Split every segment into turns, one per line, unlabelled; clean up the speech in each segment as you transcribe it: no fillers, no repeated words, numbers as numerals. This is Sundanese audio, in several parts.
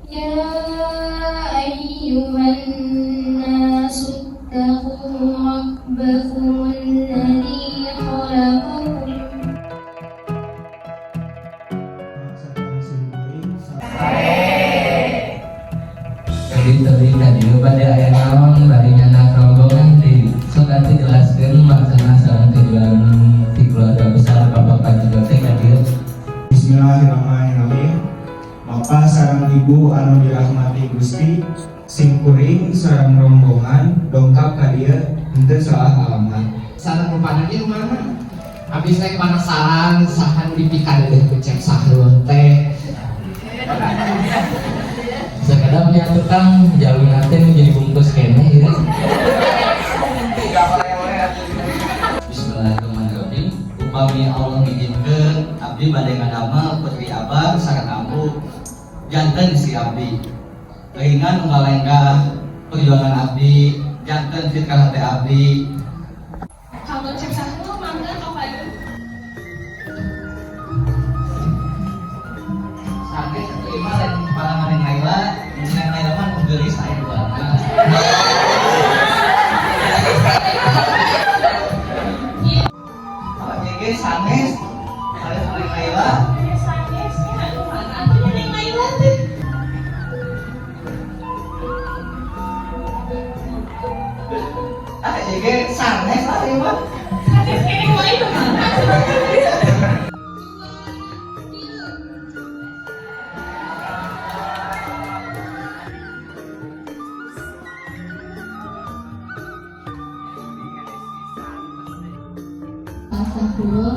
يا أيها الناس اتقوا ربكم الذي خلقكم.
Jadi tadi tadi bade aya naon, bade nyandak rombongan di sok atuh jelaskeun maksana sareng tujuan ti keluarga besar Bapak Panjigo teh ka dieu.
Bismillahirrahmanirrahim. Bapak sareng Ibu anu dirahmati Gusti, simkuring sareng rombongan dongkap ka dieu henteu salah alamat.
Sareng rupana di mana? Abis rek penasaran saha nu dipikadeudeuh ku Cep Sahrul teh.
Sakedap nya tukang jaluna teh nu jadi bungkus keneh ieu.
Bismillahirrahmanirrahim. Upami Allah ngijinkeun, abdi bade ngadamel putri abang sareng ambu janten istri abdi. Keingan unggal lenggah perjuangan abdi, janten fitrah hate abdi.
Kanggo Cep Sahrul, mangga ka payun.
Sanes atuh, ieu mah lain palangan Neng Laila, Neng Laila mah nu geulis, aya dua. Oh, ieu sanes. Sanes Neng Laila.
Sanes nya, anu mana atuh Neng Laila teh?
Ah, ieu sanes lah ieu mah.
Sanes keneh wae, nu mana? Dua, tilu.
Sahrul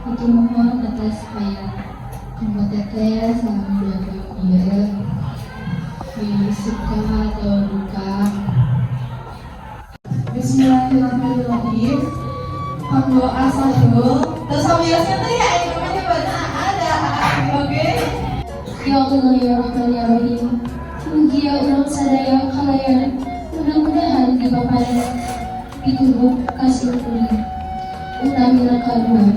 itu mohon atas payah kanggo teteh selama 2 tahun ieu di suka atau duka.
Bismillahirrahmanirrahim. Kanggo Asahrul, terus sambiasnya teh ya ini namanya pada ada. Oke.
Ya Allah ya Rahman ya Rahim. Mugia urang sadaya kalayan mudah-mudahan dipaparin pitubuh ka simkuring. Utamina kadua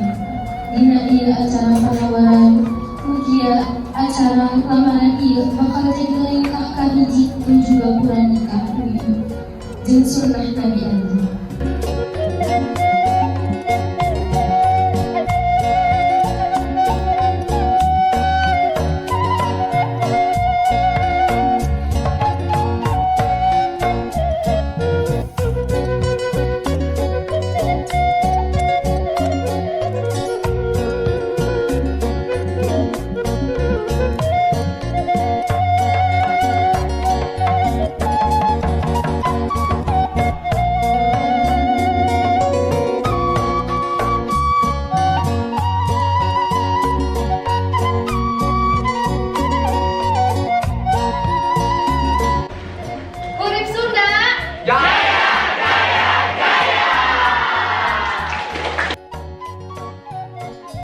dina ieu acara palamaran, mugia acara lamaran ieu bakal jadi lengkah kahiji menuju gapura nikah jeung sunnah Nabi Allah.